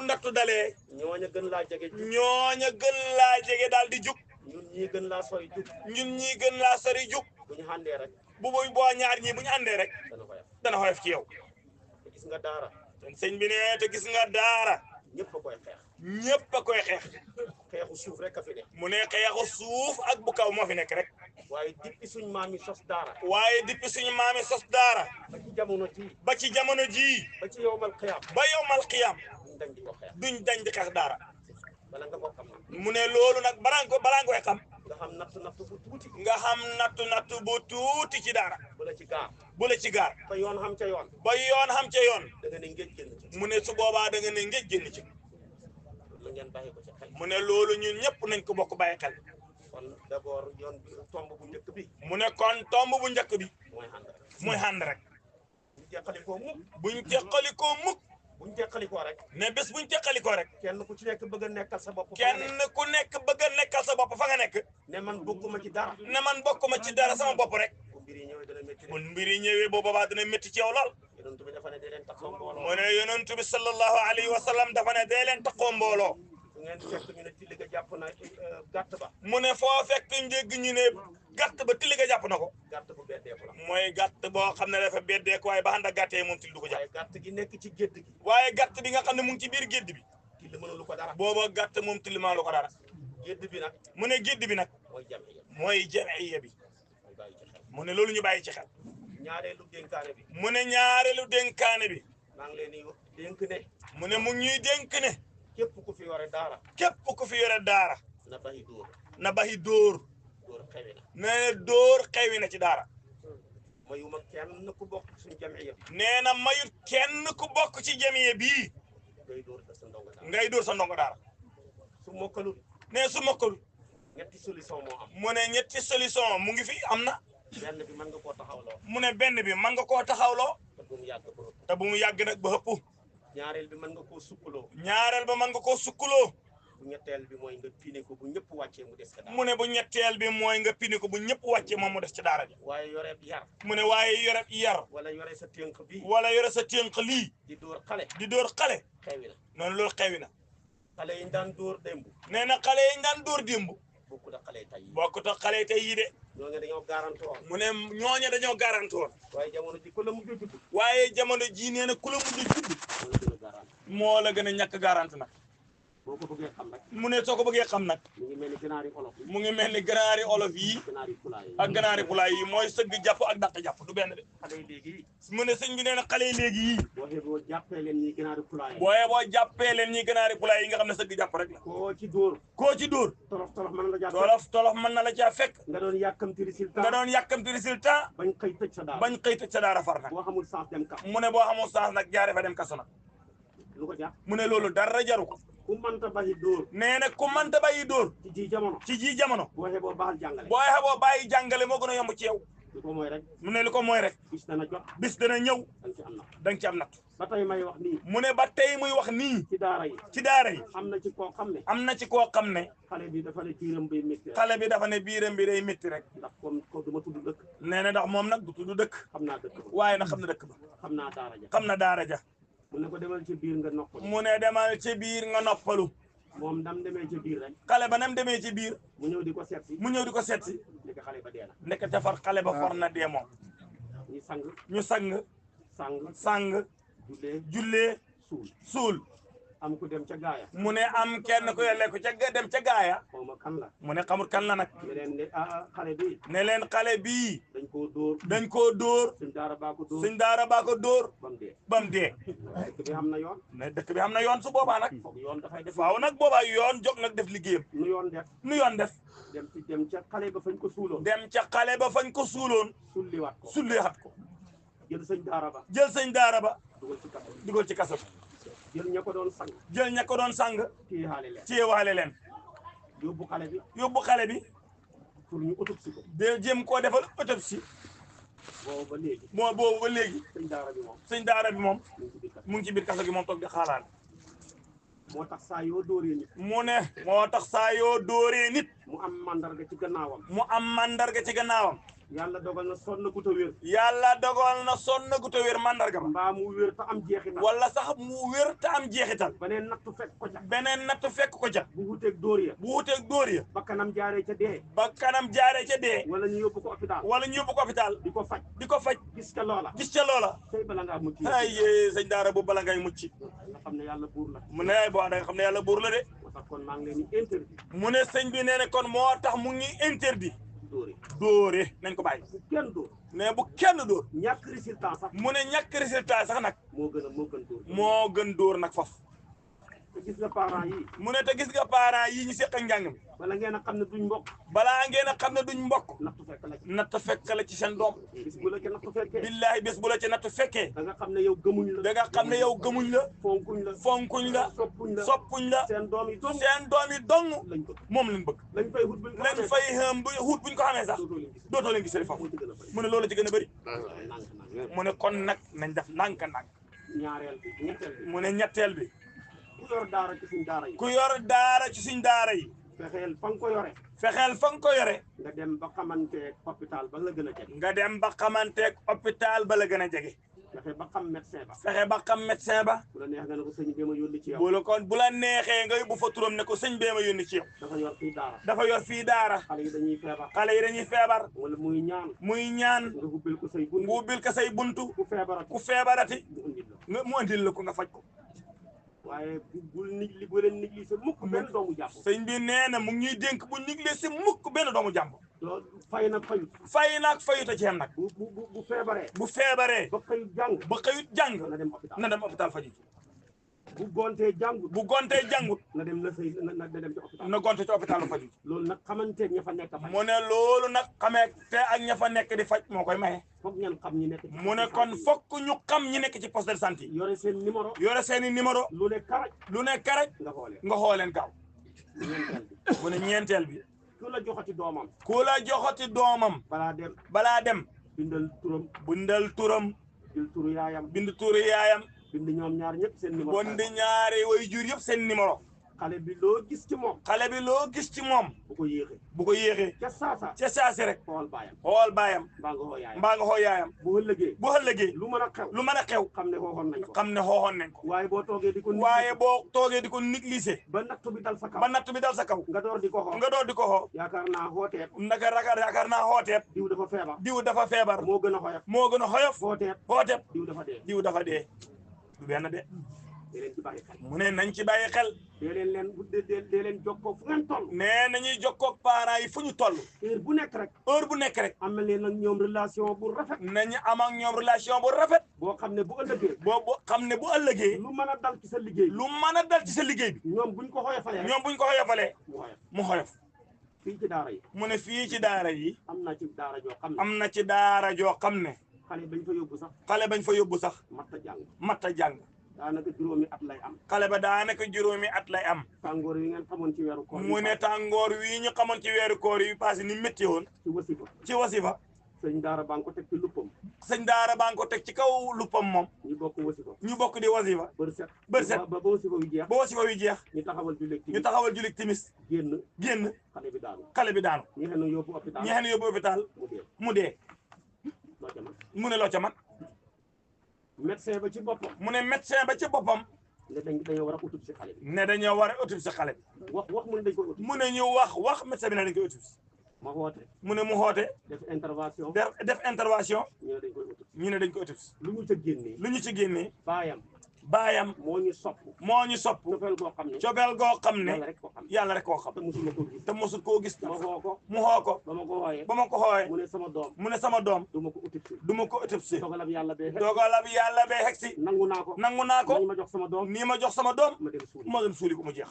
nattu dalee ñooña gën laa jege jug ñooña gën laa jege daal di jug ñun ñii gën laa sori jug ñun ñii gën laa sori jug bu ñu àndee rek boo ñaar ñii bu ñu àndee rek dana ko yàq dana xoyof ci yow te gis nga daara sëñ bi ne te gis nga daara ñëpp a koy xeex ñëpp a koy xeex xeexu suuf rek a fi ne mu ne xeexu suuf ak bu kaw moo fi nekk rek waaye depuis suñ maam yi sos daara waaye depuis suñu maami sos daara ba ci jamono ji ba ci jamono jii ba ci yowmal xiyaam ba yowmal xiyaam duñ dañ di ko xeex duñ dañ di xeex daara bala nga ko xam na mu ne loolu nag balaa nga koy xam nga xam natt bu tuuti nga xam nattu bu tuuti ci daara bu la ci gaar bu la ci gaar ba yoon xam ca yoon ba yoon xam ca yoon da nga ne ngéej génn ci mu ne su boobaa da nga ne ngéej génn ci la ngeen bàyyi ko ci xel mu ne loolu ñun ñëpp nañ ko bokk bàyyi xel kon d'abord yoon bi tomb bu njëkk bi mu ne kon tomb bu njëkk bi mooy ànd rek muy ànd rek buñ teqalikoo mukk buñ teqalikoo mukk buñ teqalikoo rek ne bés buñ teqalikoo rek kenn ku ci nekk bëgg a nekkal sa bopp kenn ku nekk bëgg a nekkal sa bopp fa nga nekk ne man bokkuma ci dara ne man bokkuma ci dara sama bopp rek bu mbir yi ñëwee dana métti bu mbir yi ñëwee boo boobaa dina métti ci yow lool yonent bi dafa ne dee leen taxaw mbooloo mu ne yonent bi sallallahu alayhi wa sallam dafa ne dee leen taxoo mbooloo su ngeen fekk ñu ne tilli ga jàpp na gàtt ba mu ne foo fekk njëgg ñu ne gàtt ba tilli ga jàpp na ko gàtt bu beddeeku la mooy gàtt boo xam ne dafa beddeeku waaye ba ànd ak gàtt yi moom tilli du ko jàpp waaye gàtt gi nekk ci gédd gi waaye gàtt bi nga xam ne mu ngi ci biir gédd bi tilli mënulu ko dara booba gàtt moom tilli maa lu ko dara gédd bi nag mu ne gédd bi nag mooy jamiya mooy jamiya bi mooy bàyyi ci xel mu ne loolu ñu bàyyi ci xel ñaareelu dénkaane bi mu ne ñaareelu dénkaane bi maa ngi leen di dénk ne mu ne mu ngi ñuy dénk ne képp ku fi yore daara képp ku fi yore daara na bayi dóor na baxi dóor dóor xewi na nee na dóor xewi na ci daara mayuma kenn ku bokk suñu jamiya bi nee na mayut kenn ku bokk ci jamiya bii ngay dóor sa ndongo daara ngay dóor sa ndongo daara su mokkalul nee su mokkul ñetti solution moo am mu ne ñetti solution mu ngi fi am na benn bi mën nga koo taxawloo mu ne benn bi mën nga koo taxawloo te bu mu yàgg ba te bu mu yàgg nag ba ëpp ñaareel bi mën nga koo sukkaloo ñaareel ba mën nga koo sukkuloo bu ñetteel bi mooy nga pine ko bu ñëpp wàccee mu des ka daara mu ne bu ñetteel bi mooy nga pini ko bu ñëpp wàcce moom mu des ci daara ji waaye yoreeb yar mu ne waaye yore yar wala yore sa tënk bi wala yore sa ténk lii di dóor xale di dóor xale xewi na noonu loolu xewi na xale yi ñu daan dóor démb nee na xale yi daan dóor démb bokkut ak xale yi tey yi bokkut ak xale yi tey yii de ñoo ngi dañoo garanti woon mu ne ñooña dañoo garanti woon waaye jamono ji ko la mujj a judd waaye jamono jii nee na ku la mujj judd moo la gën a garanti moo la gën a ñàkk garanti nag boo ko bëggee xam nag mu ne soo ko bëggee xam nag mu ngi mel ni ganaari olof yi mu ngi mel ni ganaari olof yi ganaari pulaay yi ak ganaari pulaay yi mooy sëgg jàpp ak dàq jàpp du benn de xale yi léegi mu ne sëñ bi nee na xale yi léegi yii boo xeeboo jàppee leen ñi ganaari pulaay yi booye boo jàppee leen ñi ganaari pulaay yi nga xam ne sëgg jàpp rek la koo ci dóor koo ci dóor tolof tolof mën la jàpp tolof tolof mën na la caa fekk nga doon yàkkamti résultat nga doon yàkkamti résultat bañ xëy tëj sa daara bañ xëy tëj sa daara far nag boo xamul sens dem ka mu ne boo xamul saas nag jaare fa dem kaso nag lu ko jàpp mu ne loolu dara jaru ko ku mënta bayi dóor nee na ku mënta bàyyi dóor ci ji jamono ci ji jamono boo xeeboo baaxal jàngale booy xeboo bàyyi jàngale moo gën a yomb ci yow lu ko mooy rek mu ne li ko mooy rek bis dana jot bis dana ñëw dañ ci am na danga ci am natt ba tey may wax nii mu ne ba tey muy wax nii ci daara yi ci daara yi am na ci koo xam ne am na ci koo xam ne xale bi dafa ne biiram bay métti rek xale bi dafa ne biiram bi day métti rek ndax comme ko duma tudd dëkk nee na ndax moom nag du tudd dëkk xam naa dëkk ba waaye nag xam na dëkk ba xam naa daara ja xam na daara ja mu ne ko demal ci biir nga noppal mu ne demal ci biir nga noppalu moom dam demee ci biir rek xale ba nam demee ci biir mu ñëw di ko seet si mu ñëw di ko seet si nekk xale ba dee na nekk defar xale ba for na dee moom ñu sang ñu sang sang jullee suul am ku dem ca gaaya mu ne am kenn ku yelle ko ca dem ca gaaya xaw ma kan la mu ne xamul kan la nag ne leen ne xale bi ne leen xale bii dañ koo dóor dañ koo dóor suñ daara baa ko dóor suñ daara baa ko dóor ba mu dee ba mu dee dëkk bi xam na yoon ne dëkk bi xam na yoon su boobaa nag foog yoon dafay def faaw nag boobaa yoon jóg nag def liggéeyam nu yoon def nu yoon def dem ca xale ba fañ ko suuloon dem ca xale ba fañ ko suuloon sulliwaat ko sulliwaat ko jël sëñ daara ba jël sëñ daara ba dugal ci kaso dugal ci kaso jël ña ko doon sang jël ña ko doon sang téyewaale leen téyewaale leen yóbbu xale bi yóbbu xale bi pour ñu autopsie ko de jéem koo defal autopsie boobu ba léegi boobu ba léegi sëñ daara bi moom sëñ daara bi moom mu ngi ci biir kaso mu ngi ci biir kaso gi moom toog di xaaraan moo tax saa yoo dóoree nit mu ne moo tax saa yoo dóoree nit mu am mandarga ci gannaawam mu am mandarga ci gannaawam yàlla dogal na sonn gu ta wér yàlla dogal na sonn gu te wér mandarga ba mbaa mu wér te am jeexital wala sax mu wér te am jeexital beneen nattu fekk ko ca beneen natt fekk ko ca bu wuteeg dóor ya bu wuteeg dóor ya ba kanam jaaree ca dee ba kanam jaaree ca dee wala ñu yóbbu ko hôpital wala ñu yóbbu ko hôpital di ko faj di ko faj gis ca loola gis ca loola tey bala ngaa mucc ay sëñ daara bu bala ngay mucc nga xam ne yàlla buur la mu ne boo da nga xam ne yàlla buur la de moo tax kon maa ngi leen di interdit mu ne sëñ bi nee ne kon moo tax mu ngi interdit dóor yi dóore nañ ko bàyyi bu kenn dóor mais bu kenn dóor ñàkk résultat sax mu ne ñàkk résultat sax nag moo gën dóor moo gën dóor nag foofu te gis nga parents yi mu ne te gis nga parents yi ñu seq ak njàng mi bala ngeen a xam ne duñ mbokk balaa ngeen a xam ne duñ mbokk nattu fekk la ci natt fekk la ci seen doom bis bu la ca nattu fekkee billaahi bés bu la ci natt fekkee da nga xam ne yow gëmuñ la da nga xam ne yow gëmuñ la fonkuñ la fonkuñ la soppuñ la soppuñ la seen doom yi dong seen doom yi dong lañ bëgg moom lañ bëgg lañ fay hut buñ ko lañ xamee fay xam bu xuut buñ ko xamee sax dootoo leen gis dootoo leen gisee foofu moo ci gën a bëri mu ne loolu ci gën a bëri nànk mu ne kon nag nañ def ndànk-ndànk ñaareel bi ñetteel bi mu ne ñetteel bi ku yor daara ci suñ daara yi ku yor daara ci suñ daara yi fexeel fa nga ko yore fexeel fa nga ko yore nga dem ba xamanteeg hôpital ba la gën a jege nga dem ba xamanteeg hôpital ba la gën a jege fexe ba xam médecin ba fexe ba xam médecin ba bu la neex nga ne ko sëñ bi ma yónni ci yow bu la kon bu la neexee nga yóbbu fa turam ne ko sëñ bee ma yónni ci yow dafa yor fii daara dafa yor fii daara xale yi dañuy feebar xale yi dañuy feebar wala muy ñaan muy ñaan nga hubbil ko say bunt nga ubbil ko say buntu ku feebarati ku feebarati mu indi la nga mu andil la ko nga faj ko waaye bul nigli bu leen négligé mukk benn doomu jàpp sëñ bi nee na mu ngi ñuy dénk bu négligé si mukk benn doomu jàmbur loolu fay na fayut fay naag fayuta ci yem nag bu feebaree bu feebaree ba xëyut jàng ba xëyut jàng na dem hôpital na dem hôpital faju bu gontee jàngut bu gontee jàngut na dem na sëy na dem ci hôpital na gonte ci hôpital faju loolu nag xamanteeg ña fa nekk faj mu ne loolu nag xamee te ak ña fa nekk di faj moo koy maye foog ngeen xam ñi nekk ci mu ne kon fokk ñu xam ñi nekk ci poste de santé yi yore seen numéro yore seeni numéro lu ne karaj lu ne karaj nga xoolee nga xooleen gaaw ñeenteel bi mu ne ñeenteel bi ku la joxati doomam ku la joxati doomam balaa dem bindal turam bindal turam jël turu yaayam bind turu yaayam bind ñoom ñaar ñëpp seen numéro bind ñaari way jur yëpp seen numéro xale bi loo gis ci moom xale bi loo gis ci moom bu ko yéexee bu ko yéexee ca saasa ca saasi rek xool baayam xool baayam mbaa nga xoo yaayam mbaa nga xoo yaayam bu ëllëgee bu ëllëgee lu mën a xew lu mën a xew xam ne xooxoon nañ ko xam ne xooxoon nañ ko waaye boo toogee di ko waaye boo toogee di ko négliger ba nattu bi dal sa kaw ba natt bi dal sa kaw nga door di ko xoo nga door di ko xoo yaakaar naa xooteet ndaka ragal yaakaar naa xooteet diw dafa feebar diw dafa feebar moo gën a xoyof moo gën a xoyof xooteet xooteet diw dafa dee diw dafa dee du benn de dee leen ci bàyyi xel mu ne nañ ci bàyyi xel dee leen jokkoo fu ngeen toll nee nañuy jokkoo ak parents yi fu ñu toll heure bu nekk rek heure bu nekk rek am na leen ak ñoom relation bu rafet nañu am ak ñoom relation bu rafet boo xam ne bu ëllëgee boo xam ne bu ëllëgee lu mën a dal ci sa liggéey lu mën a dal ci sa liggéey bi ñoom buñ ko xoyofalee ñoom buñ ko xoyofalee mu xoyof mu xoyof fii ci daara yi mu ne fii ci daara yi am na ci daara joo xam ne am na ci daara joo xam ne xale bañ fa yóbbu sax xale bañ fa yóbbu sax matta jàng matta jàng daanaka juróomi at lay am xale ba daanaka juróomi at lay am tàngoor yi ngeen xamoon ci weeru koor mu ne tàngoor wii ñu xamoon ci weeru koor yi passé ni métti woon ci wasifa ci wasifa sëñ daara baa ngi ko teg ci luppam sëñ daara baa ngi ko teg ci kaw luppam moom ñu bokk wasifa ñu bokk di wasifa bër set ba wasifa wi jeex ba wasifa wi jeex ñu taxawal jullit ñu taxawal jullit timis génn xale bi daanu ñi xen yóbbu hôpital ñi xen yóbbu hôpital mu dee loo ca man mu ne loo ca man médecin ba ci boppam mu ne médecin ba ci boppam ne dañoo war a autopsie xale bi ne dañoo war a autopsie xale bi wax mu ne dañ koy autopsie mu ne ñu wax médecin bi ne dañ koy autopsie ma xoote mu ne mu xoote def intervention def intervention ñu ne dañ koy autopsie ñu ne dañ koy autopsie lu ñu ca génnee lu ñu ci génnee baayam moo ñu sopp cofeel goo xam ne yàlla rek koo xam te mosul koo gis te mosul koo gis mu xoo ko ba ma ko xooyee ba ma ko xooyee mu ne sama doom du ma ko autopsie dogalab yàlla bee xegsi nangu naa ko nii ma jox sama doom ma dem suuli ko mu jeex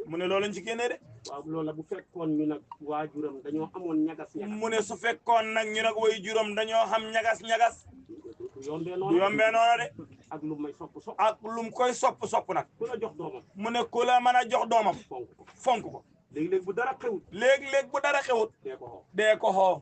mu ne loolu lañ ci génnee de waaw loolu la bu fekkoon ñu nag waajuram dañoo amoon ñagas mu ne su fekkoon nag ñu nag way juram dañoo xam ñagas yombee noonu de ak lu may sopp ak lu mu koy sopp nag ku la jox doomam mu ne ku la mën a jox doomam fonk ko léeg-léeg bu dara xewut dee ko xoo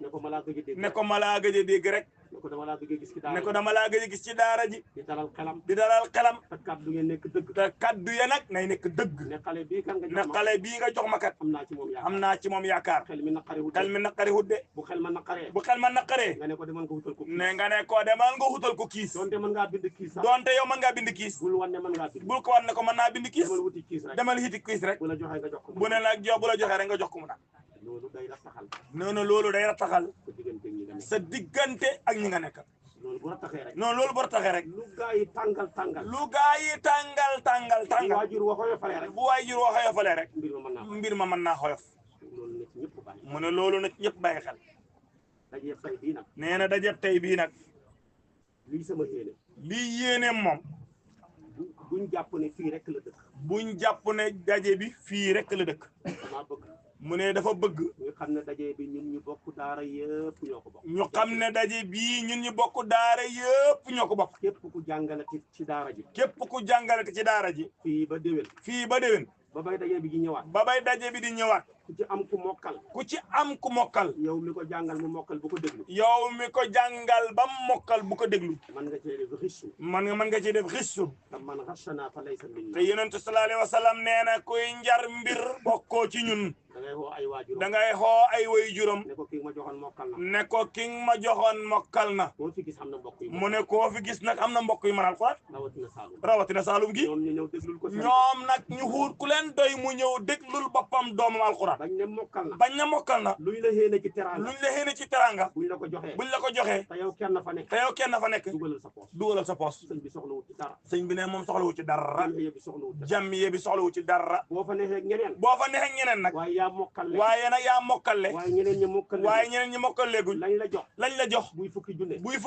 ne ko malaa gëj a dégg rek ne ko dama laa bëgg a gis ci daara ne ko dama laa gëj a gis ci daara ji di dalal xelam di dalal xelam te kaddu ngeen nekk dëgg te kaddu ya nag nay nekk dëgg ne xale bii kan nga ne jox ma xale bii nga jox ma kat am naa ci moom yaakaar am naa ci moom yaakaar xel mi naqari wut xel mi naqari hudde bu xel ma naqaree bu xel ma naqaree nga ne ko demal nga wutal ko ne nga ne ko demal nga wutal ko kiis donte mën ngaa bind kiis sax donte yow mën ngaa bind kiis bul wan ne mën ngaa bind bul ko war ne ko mën naa bind kiis demal wuti kiis rek demal hiti kiis rek bu la joxee nga jox ko bu ne nag bu la joxee rek nga jox ko mu naan loolu day rattaxal noonu loolu day rattaxal sa diggante ñi nga nekk sa diggante ak ñi nga nekkal loolu bu rattaxee rek non loolu bu taxee rek lu gaa yi tàngal lu gaa yi tàngal waajur waxoo falee rek bu waajur woo xoyofalee rek mbir ma mën naa xoyof loolu na ci ñëpp bàyyi mu ne loolu nag ñëpp bàyyi xel dajee tey bii nag nee na dajeb tey bii nag lii sama yéene lii yéeneem moom buñ jàpp ne fii rek la dëkk buñ jàpp ne daje bi fii rek la dëkk damaa bëgg mu ne dafa bëgg ñu xam ne daje bi ñun ñu bokk daara yëpp ñoo ko bokk ñu xam ne daje bii ñun ñu bokk daara yëpp ñoo ko bokk képp ku jàngale ci daara ji képp ku jàngale ci daara ji fii ba déwén fii ba déwén ba bay daje bi di ñëwaat ba bay daje bi di ñëwaat ku ci am ku mokkal ku ci am ku mokkal yow mi ko jàngal mu mokkal bu ko déglu yow mi ko jàngal ba mokkal bu ko déglu man nga cee def risu mën nga ci def xissu te man xasana fa laysa minna te yonent sallallahu alayhi wa sallam nee na kuy njar mbir bokkoo ci ñun da ngay woo ay waajur da ngay xoo ay way juróom ne ko kii ma joxoon mokkal na ne ko ki ma joxoon mokkal na koo fi gis am na mbokk yi mu ne koo fi gis nag am na mbokk yu mën alxuraan rawatina Saalum rawatina Saalum gi ñoom ñu ñëw déglul ko ñoom nag ñu xuut ku leen doy mu ñëw déglul boppam doomam alxuraan bañ ne mokkal na bañ na mokkal na luñ la xéene ci teraanga luñ la xéene ci teranga buñ la ko joxee buñ la ko joxee te yow kenn fa nekk te yow kenn fa nekk dugalal sa poos dugalal sa poos sëñ bi soxlawut ci dara sëñ bi ne moom soxlawu ci dara jamiya bi soxlawut ci dara jàmmiye bi soxlawu ci dara boo fa neexee ñeneen boo fa neexee ñeneen nag waaye yaa mokkal waaye nag yaa mokkale waaye ñeneen ñi mokkal waaye ñeneen ñi mokkal léeguñ lañ la jox lañ la jox buy fukki junne buy